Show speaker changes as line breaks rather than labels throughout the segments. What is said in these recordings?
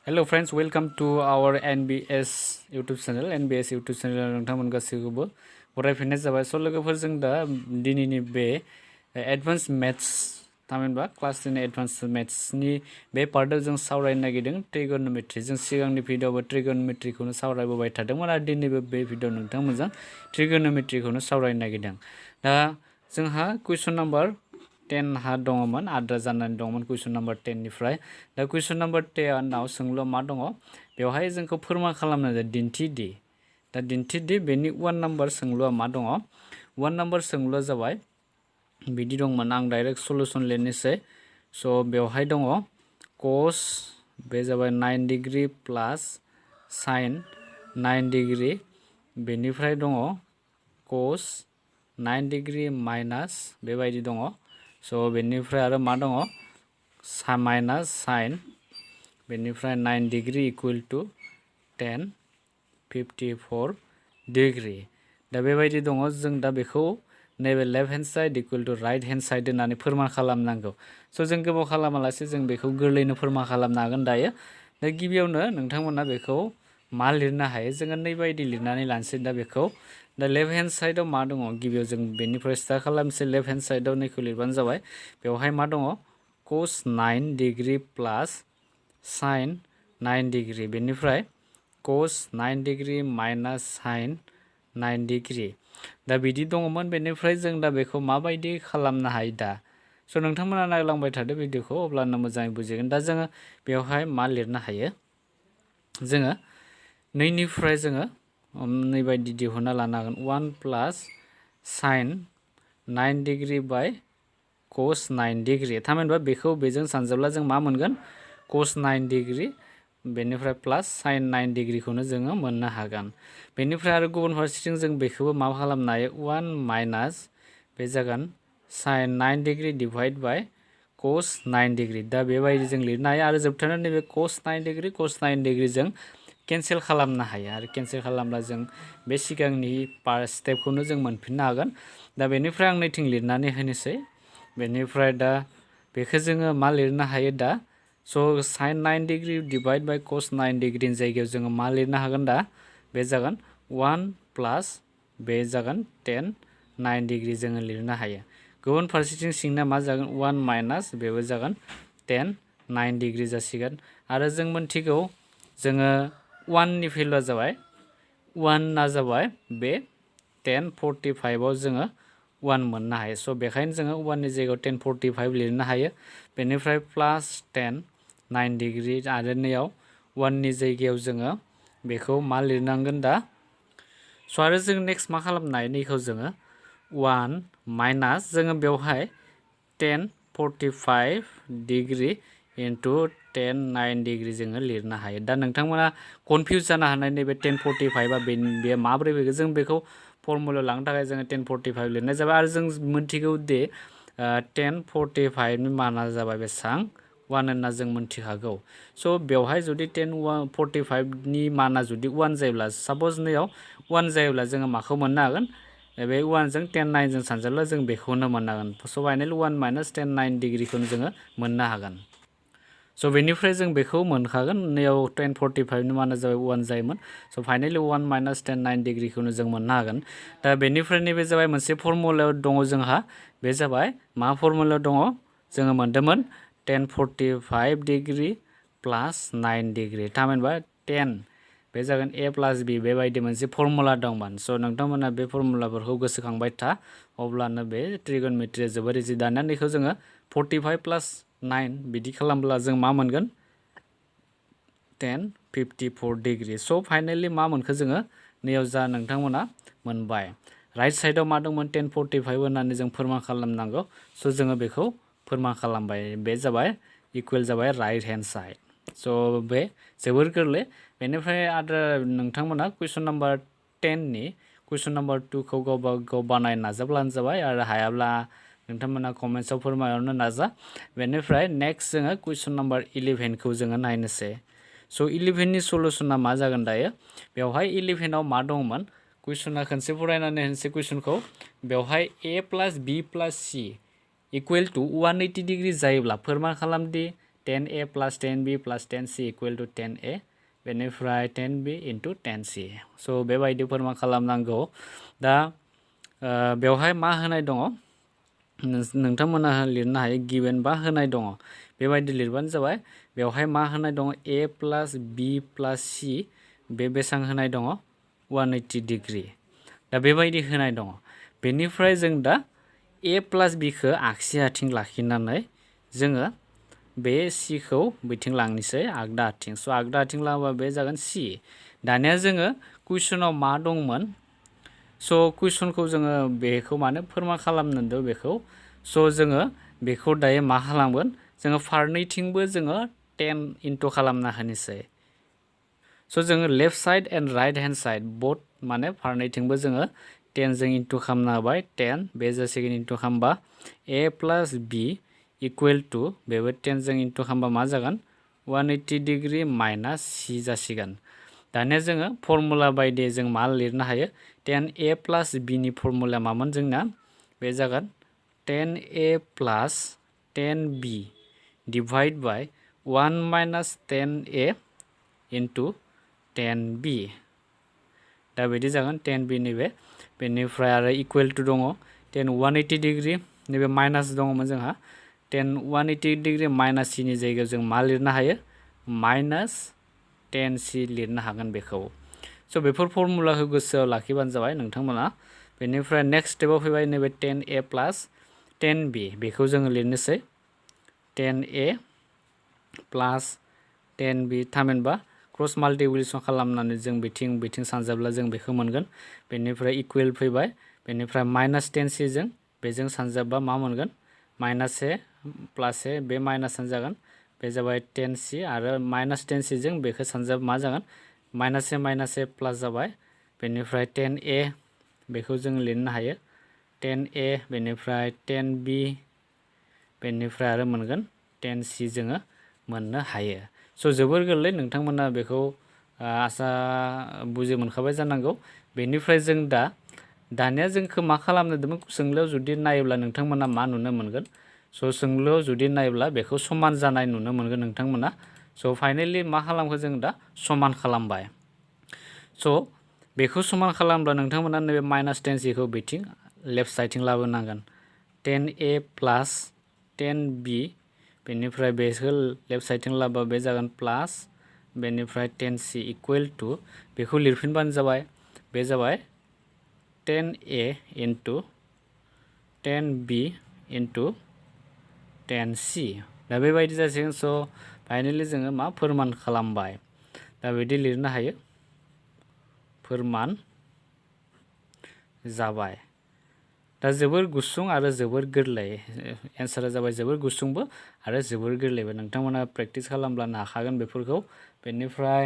Hello friends, welcome to our NBS YouTube channel. NBS YouTube channel नोंथांमोन गासैखौबो बरायफिननाय जाबाय। स' लोगोफोर जों दा दिनैनि बे एडभान्स मेथ्स थामहिनबा क्लास 10 एडभान्स मेथ्सनि बे पार्टआव जों सावरायनो नागिरदों ट्रिगोनोमेट्री। जों सिगांनि भिडिअ'आवबो ट्रिगोनोमेट्रीखौनो सावरायबोबाय थादोंमोन आरो दिनैबो बे भिडिअ' नोंथांमोनजों ट्रिगोनोमेट्रीखौनो सावरायनो नागिरदों। दा जोंहा कुइसन नाम्बार 10 हा दङमोन, आद्रा जानानै दङमोन कुइसन नाम्बार 10 निफ्राय। दा कुइसन नाम्बार 10 नाव सोंलुआ मा दङ? बेवहाय जोंखौ फोरमान खालामनो दिन्थिदि। दा दिन्थिदि बेनि 1 नाम्बार सोंलुआ मा दङ? 1 नाम्बार सोंलुआ जाबाय बिदि दंमोन, आं डाइरेक्ट सलुसन लिरनोसै। स' बेवहाय दङ कस, बे जाबाय 9 डिग्री प्लास साइन 9 डिग्री, बेनिफ्राय दङ कस 9 डिग्री माइनास बेबायदि दङ। स' बेनिफ्राय आरो मा दङ? माइनास साइन, बेनिफ्राय 9 डिग्री इकुवेल टु 10 54 डिग्री। दा बेबायदि दङ। जों दा बेखौ नैबे left hand side equal to right hand side होननानै फोरमान खालामनांगौ। स' जों गोबाव खालामालासे जों बेखौ गोरलैनो फोरमान खालामनो हागोन दायो। दा गिबियावनो नोंथांमोना बेखौ मा लिरनो हायो? जोङो नैबायदि लिरनानै लानोसै। दा बेखौ दा लेफ्ट हेन्ड साइडआव मा दङ? गिबियाव जों बेनिफ्राय स्टार्ट खालामनोसै। लेफ्ट हेन्ड साइडआव नैखौ लिरबानो जाबाय। बेवहाय मा दङ? कस 9 डिग्री प्लास साइन 9 डिग्री, बेनिफ्राय कस 9 डिग्री माइनास साइन 9 डिग्री। दा बिदि दङमोन। बेनिफ्राय जों दा बेखौ माबायदि खालामनो हायो दा? स' नोंथांमोना नायलांबाय थादो भिडिअखौ, अब्लानो मोजाङै बुजिगोन। दा जोङो बेवहाय मा लिरनो हायो? जोङो नैनिफ्राय जोङो नैबायदि दिहुनना लानो हागोन। 1 प्लास साइन 9 डिग्री बाय कस 9 डिग्री। थामहिनबा बेखौ बेजों सानजाब्ला जों मा मोनगोन? कस 9 डिग्री, बेनिफ्राय प्लास साइन 9 डिग्रीखौनो जोङो मोननो हागोन। बेनिफ्राय आरो गुबुन फारसेथिं जों बेखौबो मा खालामनो हायो? 1 माइनास बे जागोन साइन 9 डिग्री डिभाइड बाय कस 9 डिग्री। दा बेबायदि जों लिरनो हायो। आरो जोबथारनानै नैबे कस 9 डिग्री कस 9 डिग्री जों केन्सेल खालामनो हायो। आरो केन्सेल खालामब्ला जों बे सिगांनि स्टेपखौनो जों मोनफिननो हागोन। दा बेनिफ्राय आं नैथिं लिरनानै होनोसै। बेनिफ्राय दा बेखौ जोङो मा लिरनो हायो दा? स' साइन 9 डिग्री डिभाइड बाय कस 9 डिग्रीनि जायगायाव जोङो मा लिरनो हागोन दा? बे जागोन 1 प्लास बे जागोन 10 9 डिग्री जोङो लिरनो हायो। गुबुन फारसेथिं सिंना मा जागोन? 1 माइनास बेबो जागोन 10 9 डिग्री जासिगोन। आरो जों मोनथिगौ जोङो 1 नि भेलुआ जाबाय 1 आ जाबाय बे 10 45 आव जोङो 1 मोननो हायो। स' बेखायनो जोङो 1 नि जायगायाव 10 45 लिरनो हायो। बेनिफ्राय प्लास 10 9 डिग्री आरो नैयाव 1 नि जायगायाव जोङो बेखौ मा लिरनांगोन दा? स' आरो जों नेक्स्ट मा खालामनो हायो? नैखौ जोङो 1 माइनास जोङो बेवहाय 10 45 डिग्री इन्टु 10 9 डिग्री जोङो लिरनो हायो। दा नोंथांमोना कनफिउज जानो हानाय नैबे 10 45आ बे माबोरै फैगोन? जों बेखौ फर्मुलायाव लांनो थाखाय जोङो 10 45 लिरनाय जाबाय। आरो जों मोनथिगौ दि 10 45 नि माना जाबाय बेसेबां? 1 होनना जों मोनथिखागौ। स' बेवहाय जुदि 10 45 नि माना जुदि 1 जायोब्ला, साप'ज नैयाव 1 जायोब्ला जोङो माखौ मोननो हागोन? बे 1 जों 10 9 जों सानजाब्ला जों बेखौनो मोननो हागोन। स' फाइनाली 1 माइनास 10 9 डिग्रीखौनो जोङो मोननो हागोन। स' बेनिफ्राय जों बेखौ मोनखागोन। नैयाव 10 45 नि माना जाबाय 1 जायोमोन। स' फाइनाली 1 माइनास 10 9 डिग्रीखौनो जों मोननो हागोन। दा बेनिफ्राय नैबे जाबाय मोनसे फर्मुलायाव दङ जोंहा। बे जाबाय मा फर्मुलायाव दङ? जोङो मोन्दोंमोन 10 45 डिग्री प्लास 9 डिग्री। थामहिनबा 10 बे जागोन ए प्लास बि, बेबायदि मोनसे फर्मुला दंमोन। स' नोंथांमोना बे फर्मुलाफोरखौ गोसोखांबाय था, अब्लानो बे ट्रिगोनमेट्रिया जोबोर इजि। दानिया नैखौ जोङो 45 प्लास 9 बिदि खालामब्ला जों मा मोनगोन? 10 54 डिग्री। स' फाइनाली मा मोनखो जोङो? नैयाव जा नोंथांमोना मोनबाय। राइट साइडआव मा दंमोन? 10 45 होननानै जों फोरमान खालामनांगौ। स' जोङो बेखौ फोरमान खालामबाय। बे जाबाय इकुवेल जाबाय राइट हेन्ड साइड। स' बे जोबोर गोरलै। बेनिफ्राय आरो नोंथांमोना कुइसन नाम्बार 10 नि कुइसन नाम्बार 2 खौ गावबा गाव बानायनो नाजाब्लानो जाबाय। आरो हायाब्ला नोंथांमोना कमेन्ट्सआव फोरमायहरनो नाजा। बेनिफ्राय नेक्स्ट जोङो कुइसन नाम्बार 11 खौ जोङो नायनोसै। स' 11 नि सलुसना मा जागोन दायो? बेवहाय 11 आव मा दंमोन? कुइसना खनसे फरायनानै होनोसै कुइसनखौ। बेवहाय a plus b plus c equal to 180 degree जायोब्ला फोरमान खालामदि 10a plus 10b plus 10c equal to 10a बेनिफ्राय 10b into 10c स' बेबायदि फोरमान खालामनांगौ दा बेवहाय मा होनाय दङ नोंथांमोना लिरनो हायो गिवन बा होनाय दङ बेबायदि लिरबानो जाबाय बेवहाय मा होनाय दङ a plus b plus c बे बेसां होनाय दङ 180 डिग्री दा बेबायदि होनाय दङ बेनिफ्राय जों दा a plus b खौ आगसि आथिं लाखिनानै जोङो बे c खौ बैथिं लांनोसै आगदा आथिं स' आगदा आथिं लांबा बे जागोन c दानिया जोङो कुइसनाव मा दंमोन स' कुइसनखौ जोङो बेखौ माने फोरमान खालामनो बेखौ स' जोङो बेखौ दायो मा खालामगोन जोङो फारनैथिंबो जोङो 10 इनटु खालामना होनोसै स' जोङो left side and right hand side बोथ माने फारनैथिंबो जोङो 10 जों इनटु खालामना होबाय 10 बे जासिगोन इनटु खालामबा a plus b equal to बेबो 10 जों इनटु खालामबा मा जागोन 180 डिग्री माइनास c जासिगोन दानिया जोङो फर्मुला बायदि जों मा लिरनो हायो 10a plus b नि फर्मुला मामोन जोंना बे जागोन 10a plus 10b divide by 1 minus 10a into 10b दा बिदि जागोन 10b नैबे बेनिफ्राय आरो इक्वेल टु दङ 10 180 डिग्री नैबे माइनास दङमोन जोंहा 10 180 डिग्री माइनास c नि जायगायाव जों मा लिरनो हायो माइनास 10c लिरनो हागोन बेखौ स' बेफोर फर्मुलाखौ गोसोआव लाखिबानो जाबाय नोंथांमोना बेनिफ्राय नेक्स्ट स्टेपाव फैबाय नैबे 10a plus 10b बेखौ जोङो लिरनोसै 10a plus 10b थामहिनबा क्रस माल्टिप्लिकेसन खालामनानै जों बिथिं सानजाब्ला जों बेखौ मोनगोन बेनिफ्राय इक्वेल फैबाय बेनिफ्राय माइनास 10c जों बेजों सानजाबबा मा मोनगोन माइनास a प्लास a बे माइनासानो जागोन बे जाबाय 10c आरो माइनास 10c जों बेखौ सानजाब मा जागोन माइनास a प्लास जाबाय बेनिफ्राय 10a बेखौ जों लिरनो हायो 10a बेनिफ्राय 10b बेनिफ्राय आरो मोनगोन 10c जोङो मोननो हायो स' जोबोर गोरलै नोंथांमोना बेखौ आसा बुजि मोनखाबाय जानांगौ बेनिफ्राय जों दानिया जोंखौ मा खालामनो दोंमोन सोंलुआव जुदि नायोब्ला नोंथांमोना मा नुनो मोनगोन स' सोंलुआव जुदि नायोब्ला बेखौ समान जानाय नुनो मोनगोन नोंथांमोना स' फाइनाली मा खालामखो जों दा समान खालामबाय स' बेखौ समान खालामब्ला नोंथांमोना नैबे माइनास 10c खौ बिथिं लेफ्ट साइडथिं लाबोनांगोन 10a प्लास 10b बेनिफ्राय बेखौ लेफ्ट साइडथिं लाबा बे जागोन प्लास बेनिफ्राय 10c इक्वेल टु बेखौ लिरफिनबानो जाबाय बे जाबाय 10a into 10b into 10c दा बेबायदि जासिगोन स' फाइनाली जोङो मा फोरमान खालामबाय दा बिदि लिरनो हायो फोरमान जाबाय दा जोबोर गुसुं आरो जोबोर गोरलै एन्सारा जाबाय जोबोर गुसुंबो आरो जोबोर गोरलैबो नोंथांमोना प्रेक्टिस खालामब्लानो हाखागोन बेफोरखौ बेनिफ्राय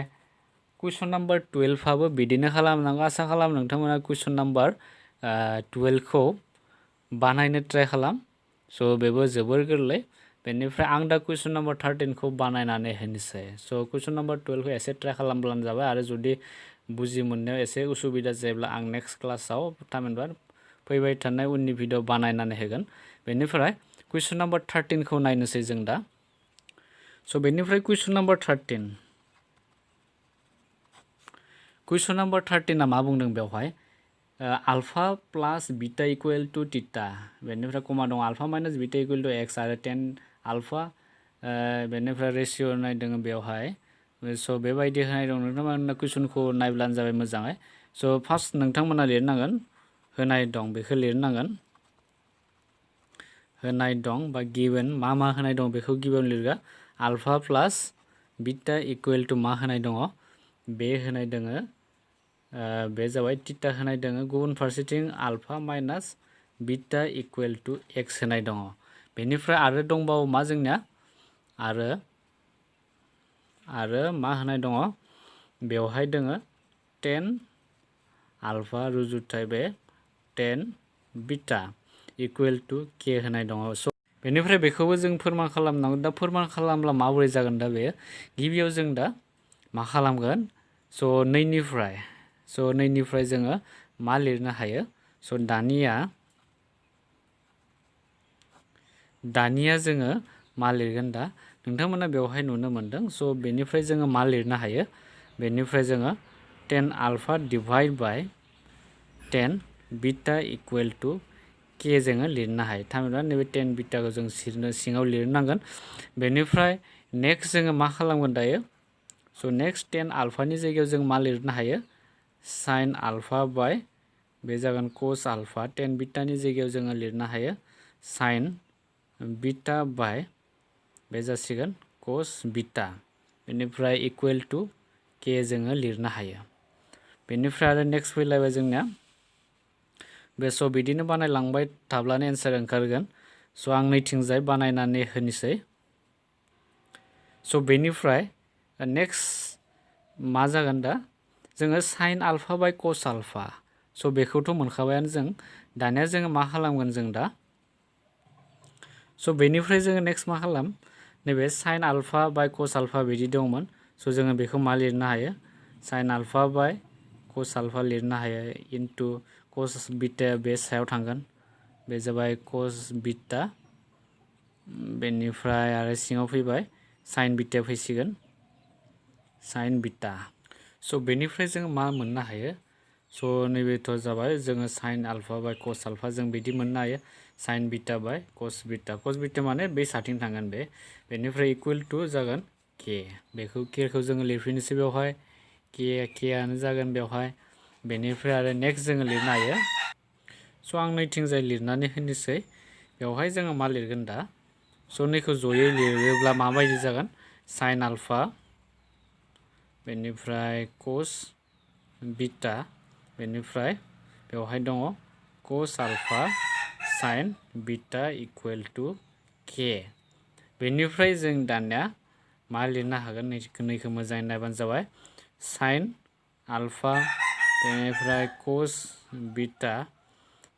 कुइसन नाम्बार 12 आबो बिदिनो खालामनांगौ आसा खालाम नोंथांमोना कुइसन नाम्बार 12 खौ बानायनो ट्राइ खालाम स' बेबो जोबोर गोरलै बेनिफ्राय आं दा कुइसन नाम्बार 13 खौ बानायनानै होनोसै स' कुइसन नाम्बार 12 खौ एसे ट्राइ खालामब्लानो जाबाय आरो जुदि बुजि मोननायाव एसे उसुबिदा जायोब्ला आं नेक्स्ट क्लासाव थामहिनबा फैबाय थानाय उननि भिडिअ बानायनानै होगोन बेनिफ्राय कुइसन नाम्बार 13 खौ नायनोसै जों दा स' बेनिफ्राय कुइसन नाम्बार 13 कुइसन नाम्बार 13 आ मा बुंदों बेवहाय alpha plus beta equal to theta बेनिफ्राय कमा दं alpha minus beta equal to x आरो 10 अल्फा बेनिफ्राय रेशियो नायदों बेवहाय स' बेबायदि होनाय दं नोंथांमोना कुइसनखौ नायब्लानो जाबाय मोजाङै स' फार्स्ट नोंथांमोना लिरनांगोन होनाय दं बेखौ लिरनांगोन होनाय दं बा गिवन मा होनाय दं बेखौ गिवन लिरगा alpha plus beta equal to मा होनाय दङ बे होनाय दोङो बे जाबाय थीटा होनाय दोङो गुबुन फारसेथिं alpha minus beta equal to x होनाय दङ बेनिफ्राय आरो दंबावो मा जोंनिया आरो मा होनाय दङ बेवहाय दोङो 10 अल्फा रुजुथाय बे 10 बीटा इक्वल टू के होनाय दङ स' बेनिफ्राय बेखौबो जों फोरमान खालामनांगौ दा फोरमान खालामब्ला माबोरै जागोन दा बे गिबियाव जों दा मा खालामगोन स' नैनिफ्राय जोङो मा लिरनो हायो स' दानिया जोङो मा लिरगोन दा नोंथांमोना बेवहाय नुनो मोनदों स' बेनिफ्राय जोङो मा लिरनो हायो बेनिफ्राय जोङो 10 alpha divide by 10 beta equal to k जोङो लिरनो हायो थामहिनबा नैबे 10 बीटाखौ जों सिङाव लिरनांगोन बेनिफ्राय नेक्स्ट जोङो मा खालामगोन दायो स' नेक्स्ट 10 अल्फानि जायगायाव जों मा लिरनो हायो sin अल्फा बाय बे जागोन cos अल्फा 10 बीटानि जायगायाव जोङो लिरनो हायो sin बीटा बाय बे जासिगोन cos बीटा बेनिफ्राय इक्वल टू के जोङो लिरनो हायो बेनिफ्राय आरो नेक्स्ट फैलायबाय जोंनिया बे स' बिदिनो बानायलांबाय थाब्लानो एन्सार ओंखारगोन स' आं नैथिंजाय बानायनानै होनोसै स' बेनिफ्राय नेक्स्ट मा जागोन दा जोङो sin alpha by cos alpha स' बेखौथ' मोनखाबायानो जों दानिया जोङो मा खालामगोन जों दा स' बेनिफ्राय जोङो नेक्स्ट मा खालाम नैबे sin alpha by cos alpha बिदि दंमोन स' जोङो बेखौ मा लिरनो हायो sin alpha by cos alpha लिरनो हायो इनटु cos बीटा बे सायाव थांगोन बे जाबाय cos बीटा बेनिफ्राय आरो सिङाव फैबाय sin बीटा फैसिगोन sin बीटा स' बेनिफ्राय जों मा मोननो हायो स' नैबेथ' जाबाय जोङो sin alpha by cos alpha जों बिदि मोननो हायो sin beta by cos beta माने बे साथिं थांगोन बेनिफ्राय इक्वल टू जागोन के बेखौ केखौ जोङो लिरफिननोसै बेवहाय के आनो जागोन बेवहाय बेनिफ्राय आरो नेक्स्ट जोङो लिरनो हायो स' आं नैथिंजाय लिरनानै होनोसै बेवहाय जोङो मा लिरगोन दा स' नैखौ जयै लिरोब्ला माबायदि जागोन sin अल्फा बेनिफ्राय cos बीटा बेनिफ्राय बेवहाय दङ cos alpha sin beta equal to k बेनिफ्राय जों दानिया मा लिरनो हागोन नैखौ मोजाङै नायबानो जाबाय sin अल्फा बेनिफ्राय cos बीटा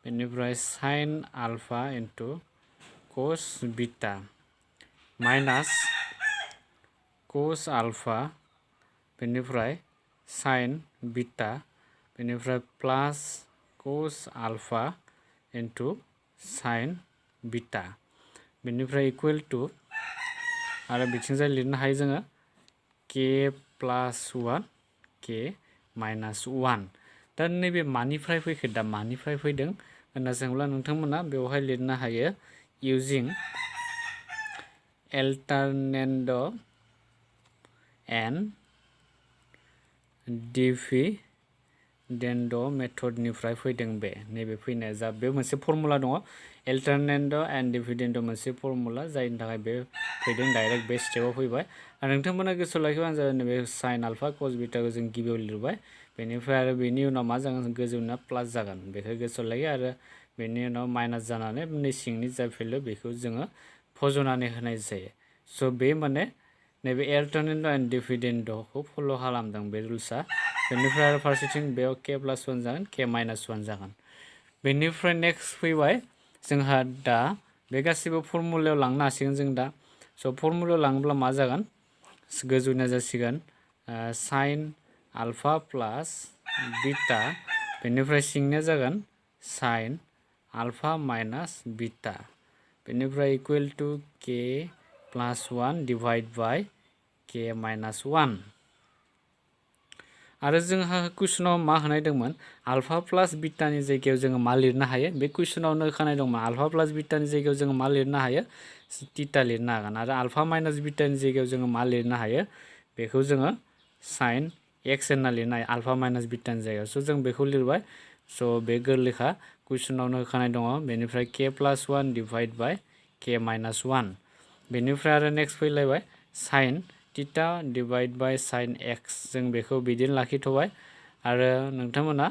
बेनिफ्राय sin alpha into cos beta minus cos alpha बेनिफ्राय sin बीटा बेनिफ्राय प्लास cos alpha into sin beta बेनिफ्राय इक्वल टू आरो बिथिंजाय लिरनो हायो जोङो के प्लास 1 के माइनास 1 दा नैबे मानिफ्राय फैखो दा मानिफ्राय फैदों होनना सोंब्ला नोंथांमोना बेवहाय लिरनो हायो इउजिं एल्टारनेन्ड एन्ड डिभिडेन्ड मेथडनिफ्राय फैदों बे नैबे फैनाया जा बे मोनसे फर्मुला दङ एल्टारनेन्ड एन्ड डिभिडेन्ड मोनसे फर्मुला जायनि थाखाय बे फैदों डाइरेक्ट बे स्टेपाव फैबाय आरो नोंथांमोना गोसोआव लाखिबानो जाबाय नैबे sin अल्फा cos बीटाखौ जों गिबियाव लिरबाय बेनिफ्राय आरो बेनि उनाव मा जागोन गोजौना प्लास जागोन बेखौ गोसोआव लाखि आरो बेनि उनाव माइनास जानानै नै सिंनि जा भेल्यु बेखौ जोङो फज'नानै होनाय जायो स' बे माने नैबे एल्टारनेन्ड एन्ड डिभिडेन्डखौ फल' खालामदों बे रुल्सआ बेनिफ्राय आरो फारसेथिं बेयाव के प्लास 1 जागोन के माइनास 1 जागोन बेनिफ्राय नेक्स्ट फैबाय जोंहा दा बे गासिबो फर्मुलायाव लांनो हासिगोन जों दा स' फर्मुलायाव लाङोब्ला मा जागोन गोजौना जासिगोन sin अल्फा प्लास बीटा बेनिफ्राय सिंनिया जागोन sin अल्फा माइनास बीटा बेनिफ्राय equal to k plus 1 divide by k minus 1 आरो जोंहा कुइसनाव मा होनाय दंमोन अल्फा प्लास बीटानि जायगायाव जोङो मा लिरनो हायो बे कुइसनावनो होखानाय दंमोन अल्फा प्लास बीटानि जायगायाव जोङो मा लिरनो हायो थीटा लिरनो हागोन आरो अल्फा माइनास बीटानि जायगायाव जोङो मा लिरनो हायो बेखौ जोङो sin x होनना लिरनो हायो अल्फा माइनास बीटानि जायगायाव स' जों बेखौ लिरबाय स' बे गोरलैखा कुइसनावनो होखानाय दङ बेनिफ्राय के plus 1 divide by k minus 1 बेनिफ्राय आरो नेक्स्ट फैलायबाय sin theta divide by sin x जों बेखौ बिदिनो लाखिथ'बाय आरो नोंथांमोना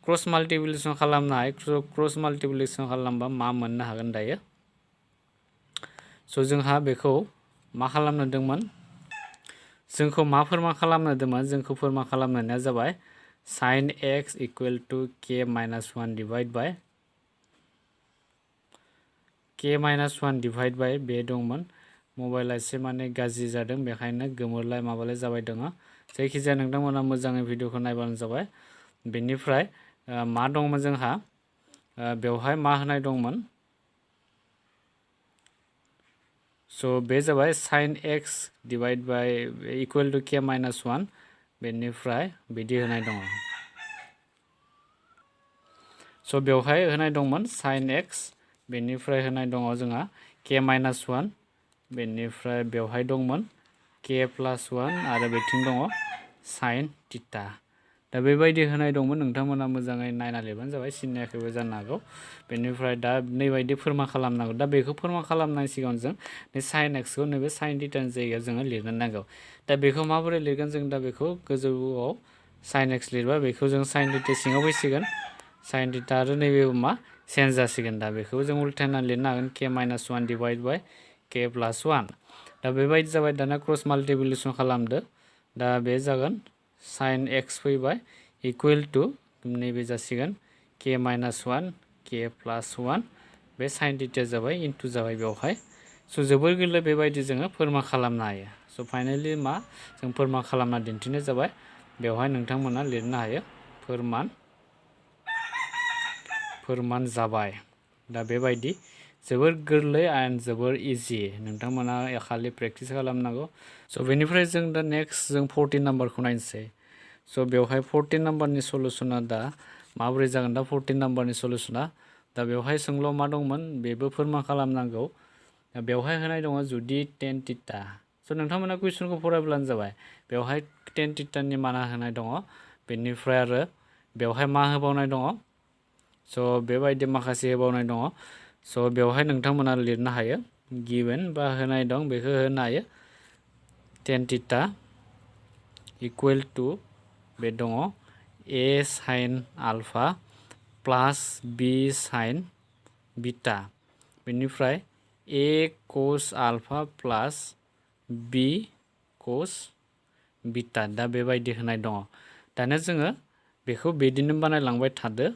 क्रस माल्टिप्लिकेसन खालामनो हायो क्रस माल्टिप्लिकेसन खालामबा मा मोननो हागोन दायो स' जोंहा बेखौ मा खालामनो दंमोन जोंखौ मा फोरमान खालामनो दंमोन जोंखौ फोरमान खालामनाया जाबाय sin x equal to k minus 1 divide by k minus 1 divide by बे दंमोन मबाइला एसे माने गाज्रि जादों बेखायनो गोमोरलाय माबालाय जाबाय दङ जायखिजाया नोंथांमोना मोजाङै भिडिअखौ नायबानो जाबाय बेनिफ्राय मा दंमोन जोंहा बेवहाय मा होनाय दंमोन स' बे जाबाय sin x divide by equal to k minus 1 बेनिफ्राय बिदि होनाय दङ बेवहाय होनाय दंमोन sin x बेनिफ्राय होनाय दङ जोंहा k माइनास 1 बेनिफ्राय बेवहाय दंमोन k प्लस 1 आरो बेथिं दङ sin थीटा दा बेबायदि होनाय दंमोन नोंथांमोना मोजाङै नायना लिरबानो जाबाय सिनायाखैबो जानो हागौ बेनिफ्राय दा नैबायदि फोरमा खालामनांगौ दा बेखौ फोरमा खालामनायनि सिगां जों नै sin x खौ नैबे sin थीटानि जायगायाव जोङो लिरनो नांगौ दा बेखौ माबोरै लिरगोन जों दा बेखौ गोजौआव sin x लिरबा बेखौ जों sin थीटा सिङाव फैसिगोन sin थीटा आरो नैबे मा चेन्ज जासिगोन दा बेखौ जों उल्टायना लिरनो हागोन k माइनास 1 डिवाइड बाय k प्लस 1 दा बेबायदि जाबाय दाना क्रस माल्टिप्लिकेसन खालामदो दा बे जागोन sin x फैबाय इक्वल टू नैबे जासिगोन k माइनास 1 k प्लस 1 बे sin थीटा जाबाय इनटू जाबाय बेवहाय जोबोर गोरलै बेबायदि जोङो फोरमा खालामनो हायो फाइनाली मा जों फोरमा खालामना दिन्थिनाय जाबाय बेवहाय नोंथांमोना लिरनो हायो फोरमान जाबाय दा बेबायदि जोबोर गोरलै एन्ड जोबोर इजि नोंथांमोना खालि प्रेक्टिस खालामनांगौ बेनिफ्राय जों दा नेक्स्ट जों 14 नाम्बारखौ नायनोसै बेवहाय 14 नाम्बारनि सलुशना दा माबोरै जागोन दा 14 नाम्बारनि सलुशना दा बेवहाय सोंल' मा दंमोन बेबो फोरमा खालामनांगौ बेवहाय होनाय दङ जुदि tan थीटा नोंथांमोना कुइसनखौ फरायब्लानो जाबाय बेवहाय tan थीटानि माना होनाय दङ बेनिफ्राय आरो बेवहाय मा होबावनाय दङ बेबायदि माखासे होबावनाय दङ बेवहाय नोंथांमोना लिरनो हायो गिवन बा होनाय दं बेखौ होनो हायो tan थीटा इक्वल टू बे दङ a sin alpha plus b sin beta बेनिफ्राय a cos alpha plus b cos beta दा बेबायदि होनाय दङ दानिया जोङो बेखौ बिदिनो बानायलांबाय थादो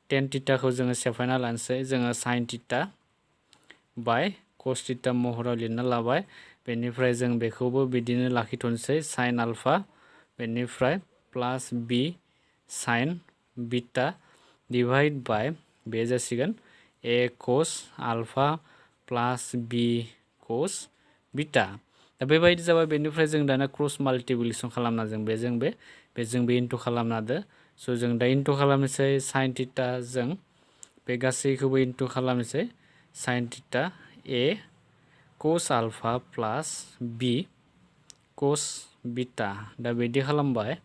tan थीटाखौ जोङो सेफायना लानोसै जोङो sin theta by cos theta महराव लिरना लाबाय बेनिफ्राय जों बेखौबो बिदिनो लाखिथ'नोसै sin alpha बेनिफ्राय plus b sin beta divide by बे जासिगोन a cos alpha plus b cos beta दा बेबायदि जाबाय बेनिफ्राय जों दाना क्रस माल्टिप्लिकेसन खालामना जों बेजों बे इनटू खालामना दो जों दा इनटू खालामनोसै sin थीटा जों बे गासैखौबो इनटू खालामनोसै sin theta a cos alpha plus b cos beta दा बिदि खालामबाय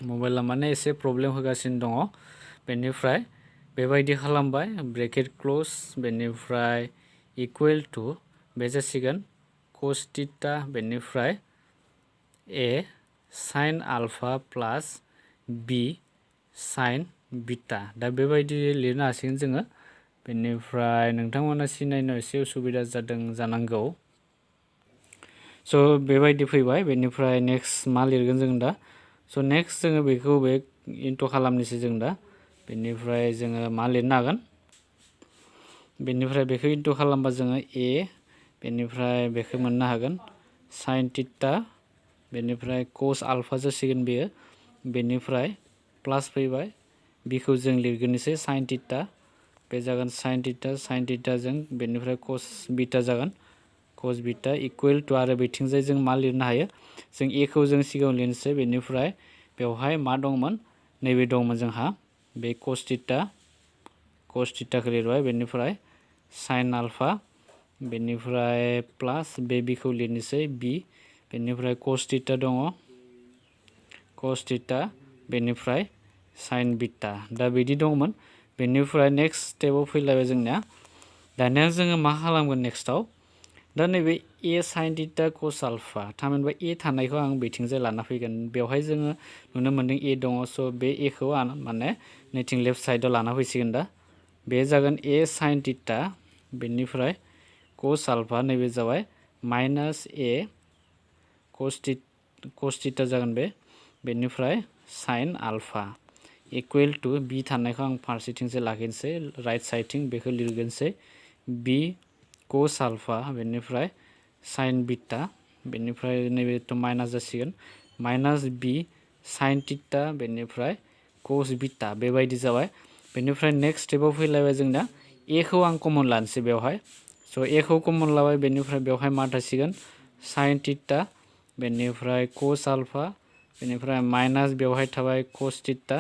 मबाइला माने एसे प्रब्लेम होगासिनो दङ बेनिफ्राय बेबायदि खालामबाय ब्रेकेट क्लोज बेनिफ्राय इक्वल टू बे जासिगोन cos थीटा बेनिफ्राय a sin alpha plus b sin beta दा बेबायदि लिरनो हासिगोन जोङो बेनिफ्राय नोंथांमोना सिनायनो एसे उसुबिदा जादों जानांगौ बेबायदि फैबाय बेनिफ्राय नेक्स्ट मा लिरगोन जों दा नेक्स्ट जोङो बेखौ बे इनटू खालामनोसै जों दा बेनिफ्राय जोङो मा लिरनो हागोन बेनिफ्राय बेखौ इनटू खालामबा जोङो a बेनिफ्राय बेखौ मोननो हागोन sin थीटा बेनिफ्राय cos alpha जासिगोन बेयो बेनिफ्राय प्लास फैबाय बिखौ जों लिरगोनोसै sin थीटा बे जागोन sin थीटा जों बेनिफ्राय cos बीटा जागोन cos बीटा इक्वल टू आरो बेथिंजाय जों मा लिरनो हायो जों a खौ जों सिगाङाव लिरनोसै बेनिफ्राय बेवहाय मा दंमोन नैबे दंमोन जोंहा बे cos थीटाखौ लिरबाय बेनिफ्राय sin alpha बेनिफ्राय प्लास बे बिखौ लिरनोसै b बेनिफ्राय cos थीटा दङ cos थीटा बेनिफ्राय sin बीटा दा बिदि दंमोन बेनिफ्राय नेक्स्ट स्टेपाव फैलायबाय जोंनिया दानिया जोङो मा खालामगोन नेक्स्टआव दा नैबे a sin theta cos alpha थामहिनबा a थानायखौ आं बेथिंजाय लाना फैगोन बेवहाय जोङो नुनो मोनदों a दङ बे a खौ आं माने नैथिं लेफ्ट साइडआव लाना फैसिगोन दा बे जागोन a sin थीटा बेनिफ्राय cos alpha नैबे जाबाय माइनास a cos थीटा जागोन बेनिफ्राय sin alpha equal to b थानायखौ आं फारसेथिंसो लाखिनोसै राइट साइडथिं बेखौ लिरगोनसै b cos alpha बेनिफ्राय sin बीटा बेनिफ्राय नैबेथ' माइनास जासिगोन माइनास b sin थीटा बेनिफ्राय cos बीटा बेबायदि जाबाय बेनिफ्राय नेक्स्ट स्टेपाव फैलायबाय जोंना a खौ आं कमन लानोसै बेवहाय स' एखौ कमन लाबाय बेनिफ्राय बेवहाय मा थासिगोन साइन थिटा बेनिफ्राय कस आलफा बेनिफ्राय माइनास बेवहाय थाबाय कस थिटा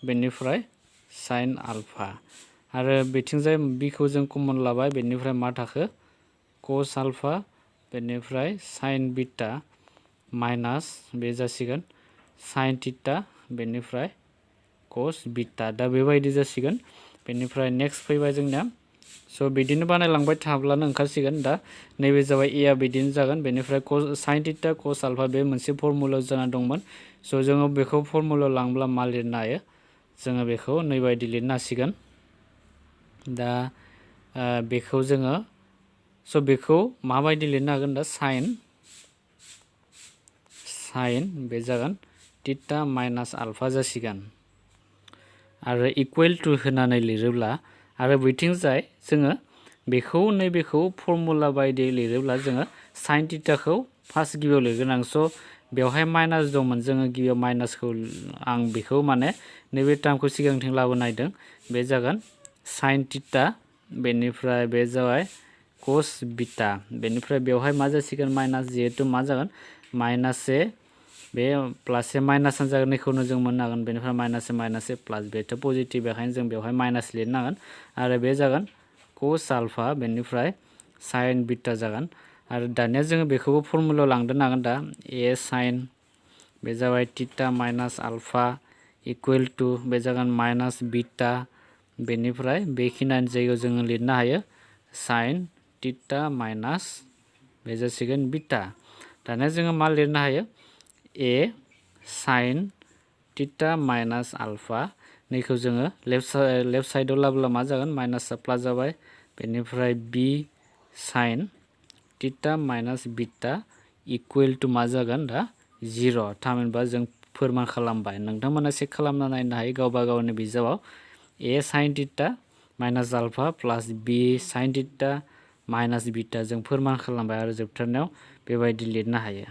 बेनिफ्राय साइन आलफा आरो बिथिंजाय बिखौ जों कमन लाबाय बेनिफ्राय मा थाखो कस आलफा बेनिफ्राय साइन बिटा माइनास बे जासिगोन साइन थिटा बेनिफ्राय कस बिटा दा बेबायदि जासिगोन बेनिफ्राय नेक्स्ट फैबाय जोंना स' बिदिनो बानायलांबाय थाब्लानो ओंखारसिगोन दा नैबे जाबाय ए आ बिदिनो जागोन बेनिफ्राय साइन थिटा कस आलफा बे मोनसे फर्मुलायाव जाना दंमोन स' जोङो बेखौ फर्मुलायाव लांब्ला मा लिरनो हायो जोङो बेखौ नैबायदि लिरनो हासिगोन दा बेखौ जोङो स' बेखौ माबायदि लिरनो हागोन दा साइन बे जागोन थिटा माइनास आलफा जासिगोन आरो इकुवेल टु होनानै लिरोब्ला आरो बैथिंजाय जोङो बेखौ नैबेखौ फर्मुला बायदियै लिरोब्ला जोङो साइन थिटाखौ फार्स्ट गिबियाव लिरगोन स' बेवहाय माइनास दंमोन जोङो गिबियाव माइनासखौ आं बेखौ माने नैबे टार्मखौ सिगांथिं लाबोनो नागिरदों बे जागोन साइन थिटा बेनिफ्राय बे जाबाय कस बिटा बेनिफ्राय बेवहाय मा जासिगोन माइनास जिहेतु मा जागोन माइनास ए बे प्लास ए माइनासानो जागोन बेखौनो जों मोननो हागोन बेनिफ्राय माइनास ए प्लास बेथ' पजिटिभ बेखायनो जों बेवहाय माइनास लिरनो हागोन आरो बे जागोन कस आलफा बेनिफ्राय साइन बिटा जागोन आरो दानिया जोङो बेखौबो फर्मुलायाव लांदेरनो हागोन दा ए साइन बे जाबाय theta minus alpha equal to बे जागोन माइनास बिटा बेनिफ्राय बेखिनियानो जायगायाव जोङो लिरनो हायो साइन थिटा माइनास बे जासिगोन बिटा दानिया जोङो मा लिरनो हायो ए साइन थिटा माइनास आलफा नैखौ जोङो लेफ्ट साइडआव लाबोला मा जागोन माइनास प्लास जाबाय बेनिफ्राय b sine theta minus beta equal to मा जागोन दा 0 थामहिनबा जों फोरमान खालामबाय नोंथांमोना चेक खालामना नायनो हायो गावबा गावनि बिजाबाव ए साइन थिटा माइनास आलफा प्लास बि साइन थिटा माइनास बिटा जों फोरमान खालामबाय आरो जोबथारनायाव बेबायदि लिरनो हायो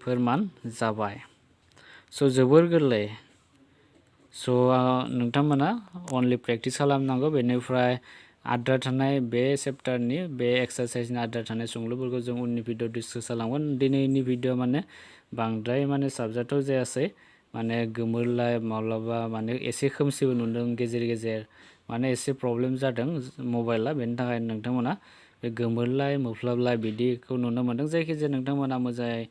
फोरमान जाबाय स' जोबोर गोरलै स' नोंथांमोना अनलि प्रेक्टिस खालामनांगौ बेनिफ्राय आद्रा थानाय बे चेप्टारनि बे एक्सारसाइजनि आद्रा थानाय सोंलुफोरखौ जों उननि भिडिअ डिसकास खालामगोन दिनैनि भिडिअ माने बांद्राय माने साबजेक्टआव जायासै माने गोमोरलाय माब्लाबा माने एसे खोमसिबो नुदों गेजेर गेजेर माने एसे प्रब्लेम जादों मबाइला बेनि थाखाय नोंथांमोना बे गोमोरलाय मोफ्लाबलाय बिदिखौ नुनो मोनदों जायखिजाया नोंथांमोना मोजाङै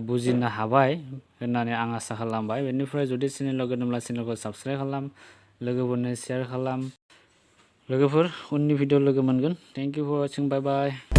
बुजिनो हाबाय होननानै आं आसा खालामबाय बेनिफ्राय जुदि चेनेलाव गोदानब्ला चेनेलखौ साबस्क्राइब खालाम लोगोफोरनो शेयार खालाम लोगोफोर उननि भिडिअ लोगो मोनगोन thank you for watching bye bye